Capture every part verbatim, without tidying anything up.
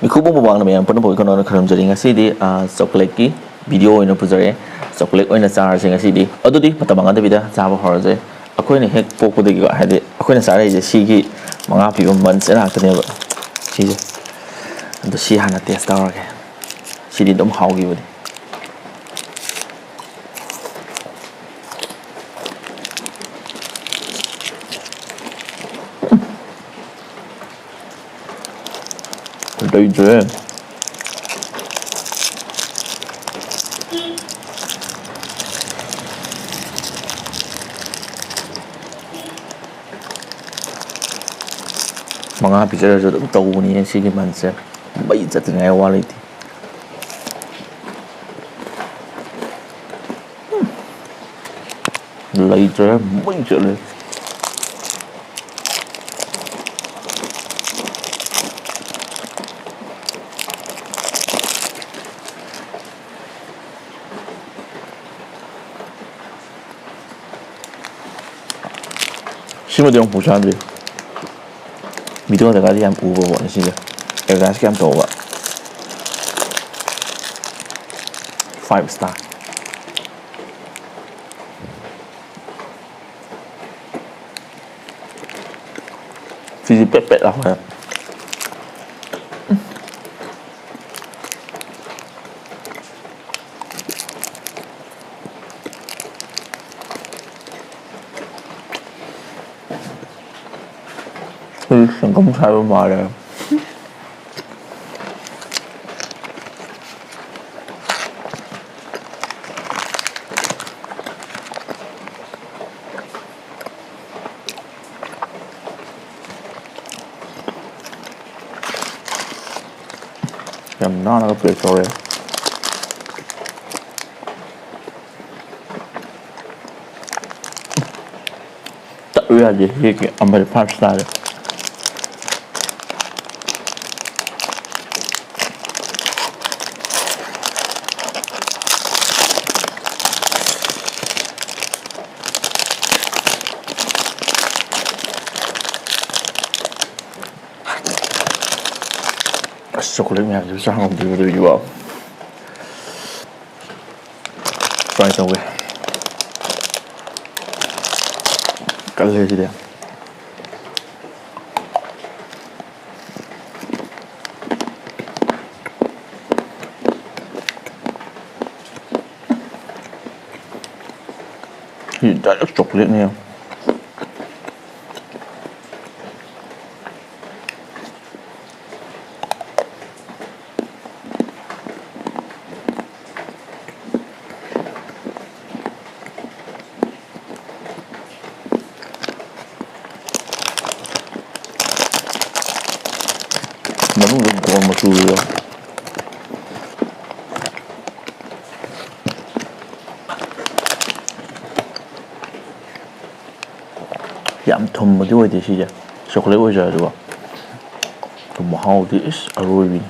ꯃꯤꯈꯨꯕ ꯃꯃꯥꯡꯗ ꯃꯌꯥꯝ ꯄꯨꯝꯅꯃꯛ ꯑꯩꯈꯣꯏꯅ ꯈꯨꯔꯨꯝꯖꯔꯤ꯫ ꯉꯁꯤꯗꯤ, ꯑ, chocolate ꯀꯤ video ꯑꯣꯏꯅ ꯄꯨꯖꯔꯛꯑꯦ꯫ Chocolate ꯑꯣꯏꯅ ꯆꯥꯔꯁꯦ ꯉꯁꯤꯗꯤ꯫ ꯑꯗꯨꯗꯤ ꯃꯇꯝ ꯃꯥꯡꯍꯟꯗꯕꯤꯗ ꯆꯥꯕ ꯍꯧꯔꯁꯦ꯫ ꯑꯩꯈꯣꯏꯅ ꯍꯦꯛ ꯄꯣꯛꯄꯗꯒꯤꯀꯣ, ꯍꯥꯏꯗꯤ ꯑꯩꯈꯣꯏꯅ ꯆꯥꯔꯛꯏꯁꯦ ꯁꯤꯒꯤ ꯃꯉꯥ ꯄꯤꯕ ꯃꯟꯁꯦ ꯉꯥꯛꯇꯅꯦꯕ ꯁꯤꯁꯦ꯫ ꯑꯗꯣ ꯁꯤ ꯍꯥꯟꯅ test ꯇꯧꯔꯒꯦ꯫ ꯁꯤꯗꯤ ꯑꯗꯨꯝ ꯍꯥꯎꯈꯤꯕꯅꯤ꯫ ꯂꯩꯇ꯭ꯔꯦ꯫ ꯃꯉꯥ ꯄꯤꯖꯔꯁꯨ ꯑꯗꯨꯝ ꯇꯧꯕꯅꯤ ꯁꯤꯒꯤ ꯃꯟꯁꯦ꯫ ꯃꯩ ꯆꯠꯇ꯭ꯔꯤꯉꯩ ꯋꯥ ꯂꯩꯇꯦ꯫ ꯂꯩꯇ꯭ꯔꯦ, ꯃꯩ ꯆꯠꯂꯦ꯫ ꯁꯤꯃꯗꯤ ꯑꯃꯨꯛꯐꯥꯎ ꯆꯥꯗ꯭ꯔꯤ꯫ Video ꯗꯒꯗꯤ ꯌꯥꯝ ꯎꯕ ꯄꯣꯠꯅꯤ ꯁꯤꯁꯦ꯫ Advertise ꯀ ꯌꯥꯝ ꯇꯧꯕ꯫ Five star꯫ ꯁꯤꯁꯦ ꯄꯦꯠ ꯄꯦꯠ ꯂꯥꯎꯔꯦ꯫ ꯁꯤꯗꯤ ꯁꯪꯒꯝ ꯁꯥꯏꯕ ꯃꯥꯜꯂꯦ꯫ ꯌꯥꯝ ꯅꯥꯟꯅꯒ pack ꯇꯧꯔꯦ꯫ ꯇꯠꯂꯨ ꯌꯥꯗꯦ ꯁꯤ cake ꯑꯃꯗꯤ꯫ Five star ꯅꯤ꯫ ꯆꯣꯀꯣꯂꯦꯠ ꯃꯌꯥꯝꯁꯤꯕꯨ ꯆꯥ ꯉꯝꯗꯣꯏꯕ ꯑꯗꯨꯒꯤꯕꯣ꯫ ꯇ꯭ꯔꯥꯏ ꯇꯧꯒꯦ꯫ ꯀꯜꯂꯦ ꯁꯤꯗꯤ꯫ ꯁꯤ ꯗꯥꯏꯔꯦꯛ ꯆꯣꯀ꯭ꯂꯦꯠꯅꯦ꯫ ꯃꯅꯨꯡꯗ ꯒꯣꯜ ꯃꯆꯨꯗꯣ꯫ ꯌꯥꯝ ꯊꯨꯝꯕꯗꯤ ꯑꯣꯏꯗꯦ ꯁꯤꯁꯦ, ꯆꯣꯀ꯭ꯂꯦꯠ ꯑꯣꯏꯖꯔꯁꯨꯀꯣ꯫ ꯑꯗꯨ ꯃꯍꯥꯎꯗꯤ ꯏꯁ ꯑꯔꯣꯏꯕꯤꯅꯤ꯫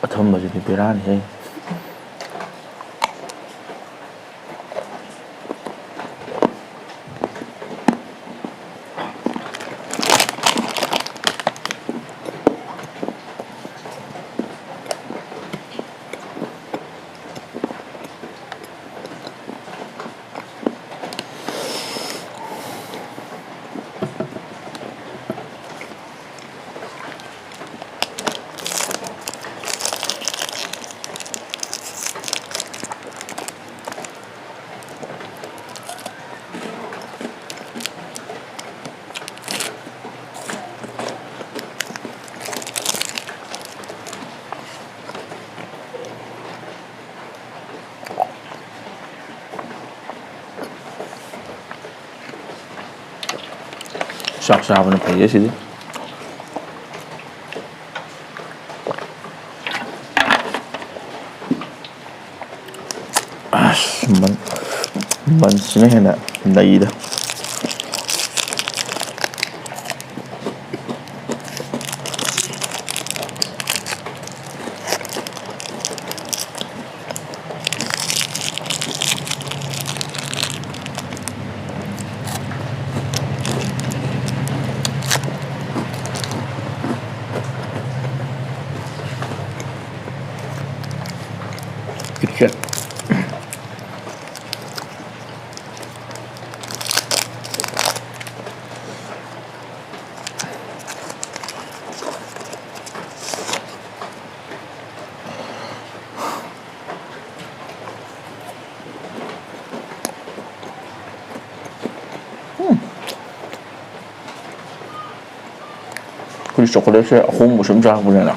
ꯑꯊꯨꯝꯕꯁꯤꯗꯤ ꯕꯦꯔꯥꯅꯤꯍꯦ꯫ ꯆꯥꯛ ꯆꯥꯕꯅ ꯐꯩꯌꯦ ꯁꯤꯗꯤ꯫ ꯑꯁ, ꯃꯟ-, ꯃꯟꯁꯤꯅ ꯍꯦꯟꯅ ꯅꯩꯗ꯫ KitKat꯫ ꯑꯩꯈꯣꯏ chocolateꯁꯦ ꯑꯍꯣꯡꯕ ꯁꯨꯝ ꯆꯥꯔꯛꯄꯅꯤꯅ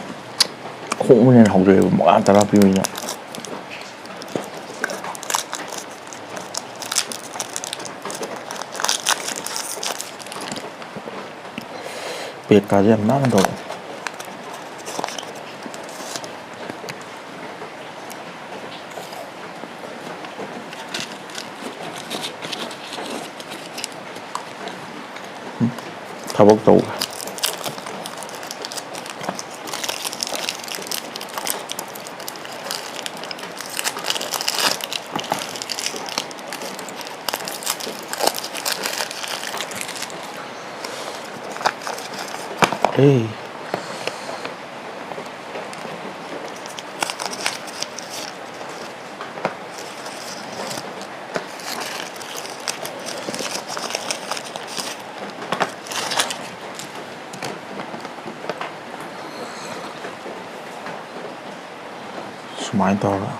ꯑꯍꯣꯡꯕꯅ ꯍꯦꯟꯅ ꯍꯧꯖꯩꯑꯕ, ꯃꯉꯥ ꯇꯔꯥ ꯄꯤꯕꯅꯤꯅ꯫ Packꯀꯥꯁꯦ ꯌꯥꯝ ꯅꯥꯟꯅ ꯇꯧꯋꯦ꯫ ꯊꯕꯛ ꯇꯧꯕ꯫ ꯑꯦ꯫ ꯁꯨꯃꯥꯏꯅ ꯇꯧꯔꯒ꯫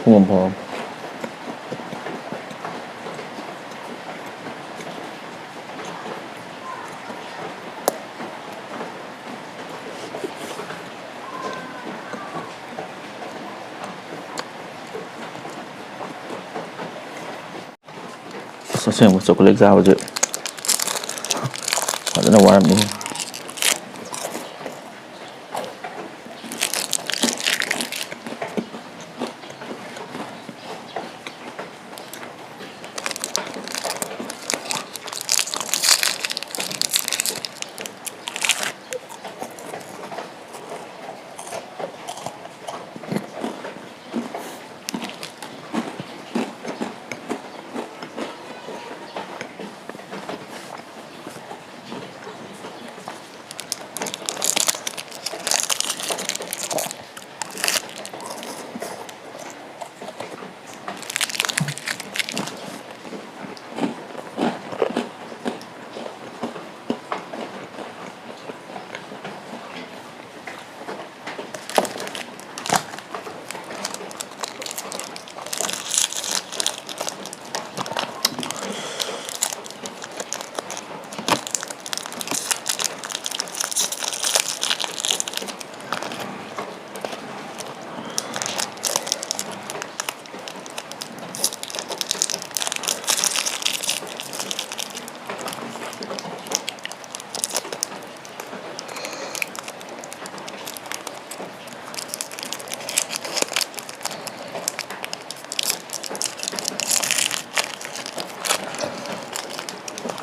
ꯄꯨꯡ ꯑꯃ ꯑꯣ꯫ ꯑꯁ, ꯑꯁꯦꯡꯕ ꯆꯣꯀꯣꯂꯦꯠ ꯆꯥꯕꯁꯦ ꯐꯖꯅ ꯋꯥꯔꯝꯅꯤ꯫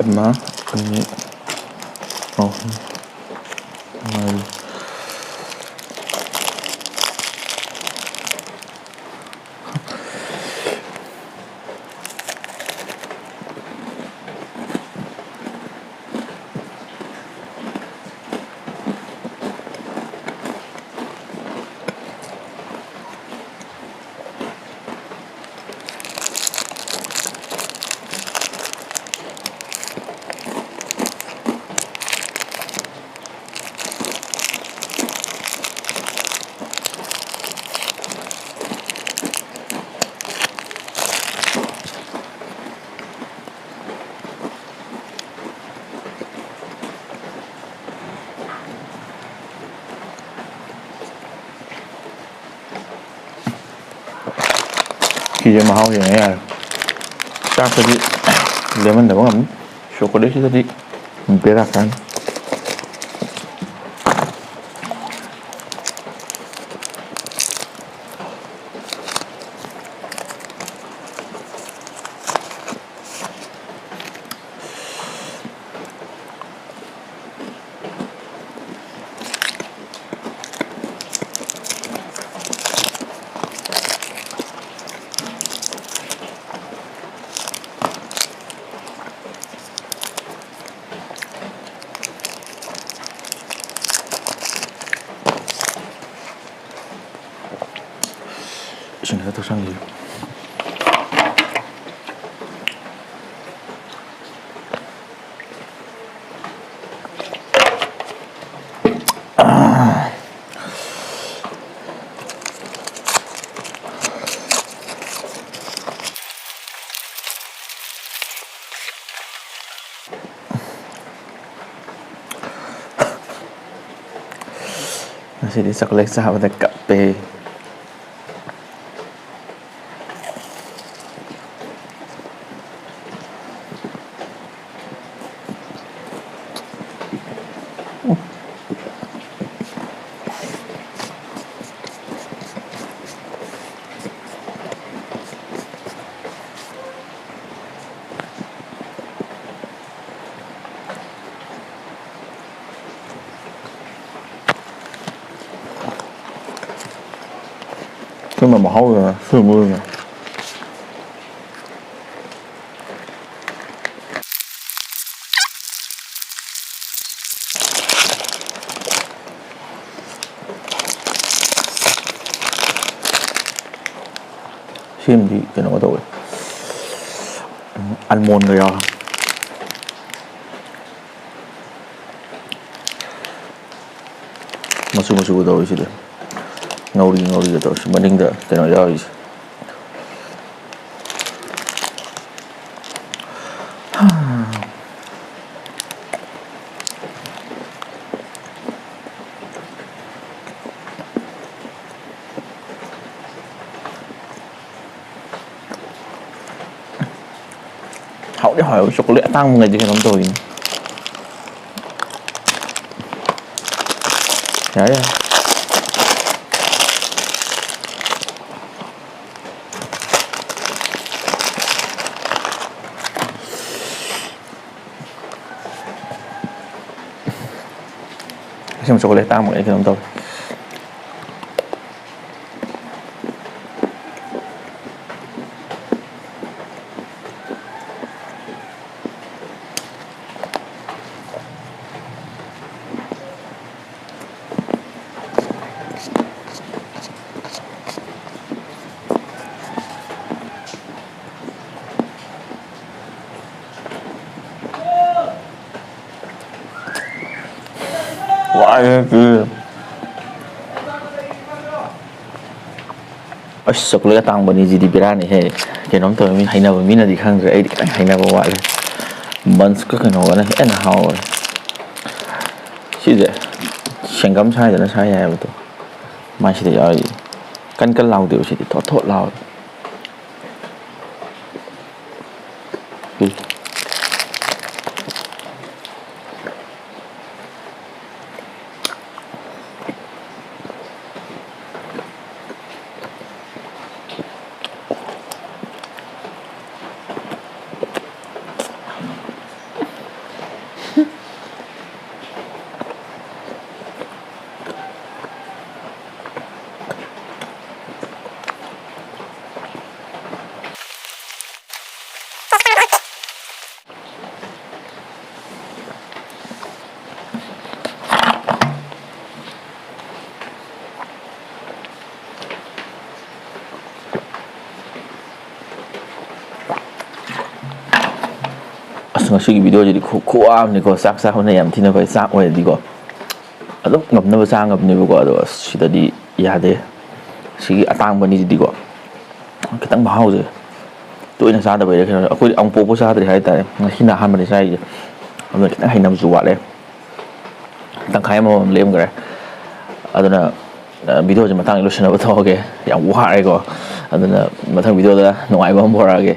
ꯑꯃ, ꯑꯅꯤ, ꯑꯍꯨꯝ, ꯃꯔꯤ꯫ ꯁꯤꯁꯦ ꯃꯍꯥꯎ ꯌꯦꯡꯉ ꯌꯥꯔꯦ꯫ ꯆꯥꯛꯇꯗꯤ ꯂꯦꯃꯟꯗꯕ ꯉꯝꯃꯤ꯫ ꯆꯣꯀꯣꯂꯦꯠꯁꯤꯗꯗꯤ ꯕꯦꯔꯥ ꯀꯥꯅꯤ꯫ ꯏꯁꯤꯡ ꯈꯔ ꯊꯛꯆꯟꯈꯤꯒꯦ꯫ ꯉꯁꯤꯗꯤ ꯆꯣꯀꯣꯂꯦꯠ ꯆꯥꯕꯗ ꯀꯞꯄꯦ꯫ ꯁꯨꯝꯕ ꯃꯍꯥꯎꯗꯨꯅ ꯁꯨꯝꯕ ꯑꯣꯏꯅ꯫ ꯁꯤꯃꯗꯤ ꯀꯩꯅꯣꯒ ꯇꯧꯋꯦ, ꯑꯜꯃꯣꯟꯒ ꯌꯥꯎꯔꯦ꯫ ꯃꯆꯨ ꯃꯆꯨꯒ ꯇꯧꯔꯤꯁꯤꯗꯤ, ꯉꯧꯔꯤ ꯉꯧꯔꯤꯒ ꯇꯧꯔꯤꯁꯤ, ꯃꯅꯤꯡꯗ ꯀꯩꯅꯣ ꯌꯥꯎꯔꯤꯁꯦ꯫ ꯍꯥꯎꯋꯦ, ꯆꯣꯀꯣꯂꯦꯠ ꯑꯇꯥꯡꯕꯉꯩꯗꯤ ꯀꯩꯅꯣꯝ ꯇꯧꯋꯤꯅꯦ꯫ ꯌꯥꯔꯦ, ꯌꯥꯔꯦ꯫ ꯑꯁꯦꯡꯕ ꯆꯣꯀꯣꯂꯦꯠ ꯇꯥꯡꯕꯒꯤ ꯑꯩ ꯀꯩꯅꯣꯝ ꯇꯧꯔꯦ꯫ ꯋꯥꯏꯍꯦ ꯁꯤ꯫ ꯑꯁ, ꯆꯣꯀꯣꯂꯦꯠ ꯑꯇꯥꯡꯕꯅꯤ ꯁꯤꯗꯤ ꯕꯦꯔꯥꯅꯤꯍꯦ꯫ ꯀꯩꯅꯣꯝ ꯇꯧꯋꯦ, ꯃꯤ ꯍꯩꯅꯕ ꯃꯤꯅꯗꯤ ꯈꯪꯗ꯭ꯔꯦ, ꯑꯩꯗꯤ ꯈꯤꯇꯪ ꯍꯩꯅꯕ ꯋꯥꯠꯂꯦ꯫ ꯕꯟꯁꯀ ꯀꯩꯅꯣꯒꯅ ꯍꯦꯟꯅ ꯍꯥꯎꯔꯦ꯫ ꯁꯤꯁꯦ ꯁꯦꯡꯒꯝ ꯁꯥꯏꯗꯅ ꯁꯥꯏ ꯍꯥꯏꯕꯗꯣ, ꯃꯥꯏꯁꯤꯗ ꯌꯥꯎꯔꯤ꯫ ꯀꯟ ꯀꯟ ꯂꯥꯎꯗꯦꯕ ꯁꯤꯗꯤ, ꯊꯣꯠ ꯊꯣꯠ ꯂꯥꯎꯋꯦ꯫ ꯑꯁ, ꯉꯁꯤꯒꯤ ꯚꯤꯗꯤꯑꯣꯁꯤꯗꯤ ꯈꯨ-, ꯈꯨꯋꯥ ꯑꯃꯅꯤꯀꯣ꯫ ꯆꯥꯛ ꯆꯥꯕꯅ ꯌꯥꯝ ꯊꯤꯅ ꯐꯩ꯫ ꯆꯥꯛ ꯑꯣꯏꯔꯗꯤꯀꯣ ꯑꯗꯨꯝ ꯉꯝꯅꯕ ꯆꯥ ꯉꯝꯅꯦꯕꯀꯣ, ꯑꯗꯣ ꯑꯁ, ꯁꯤꯗꯗꯤ ꯌꯥꯗꯦ꯫ ꯁꯤꯒꯤ ꯑꯇꯥꯡꯕꯅꯤꯁꯤꯗꯤꯀꯣ ꯈꯤꯇꯪ ꯃꯍꯥꯎꯁꯦ ꯇꯣꯏꯅ ꯆꯥꯗꯕꯩꯔ ꯀꯩꯅꯣ, ꯑꯩꯈꯣꯏꯗꯤ ꯑꯃꯨꯛ ꯄꯣꯛꯄ ꯆꯥꯗ꯭ꯔꯤ ꯍꯥꯏꯇꯥꯔꯦ, ꯉꯁꯤꯅ ꯑꯍꯥꯟꯕꯅꯤ ꯆꯥꯔꯤꯁꯦ꯫ ꯑꯗꯨꯅ ꯈꯤꯇꯪ ꯍꯩꯅꯕꯁꯨ ꯋꯥꯠꯂꯦ꯫ ꯇꯪꯈꯥꯏ ꯑꯃꯃꯝ ꯂꯦꯝꯈ꯭ꯔꯦ꯫ ꯑꯗꯨꯅ, ꯑ, ꯚꯤꯗꯤꯑꯣꯁꯦ ꯃꯇꯥꯡꯗ ꯂꯣꯏꯁꯤꯟꯅꯕ ꯇꯧꯔꯒꯦ꯫ ꯌꯥꯝ ꯋꯥꯔꯦꯀꯣ꯫ ꯑꯗꯨꯅ ꯃꯊꯪ ꯚꯤꯗꯤꯑꯣꯗ ꯅꯨꯡꯉꯥꯏꯕ ꯑꯃ ꯄꯨꯔꯛꯑꯒꯦ꯫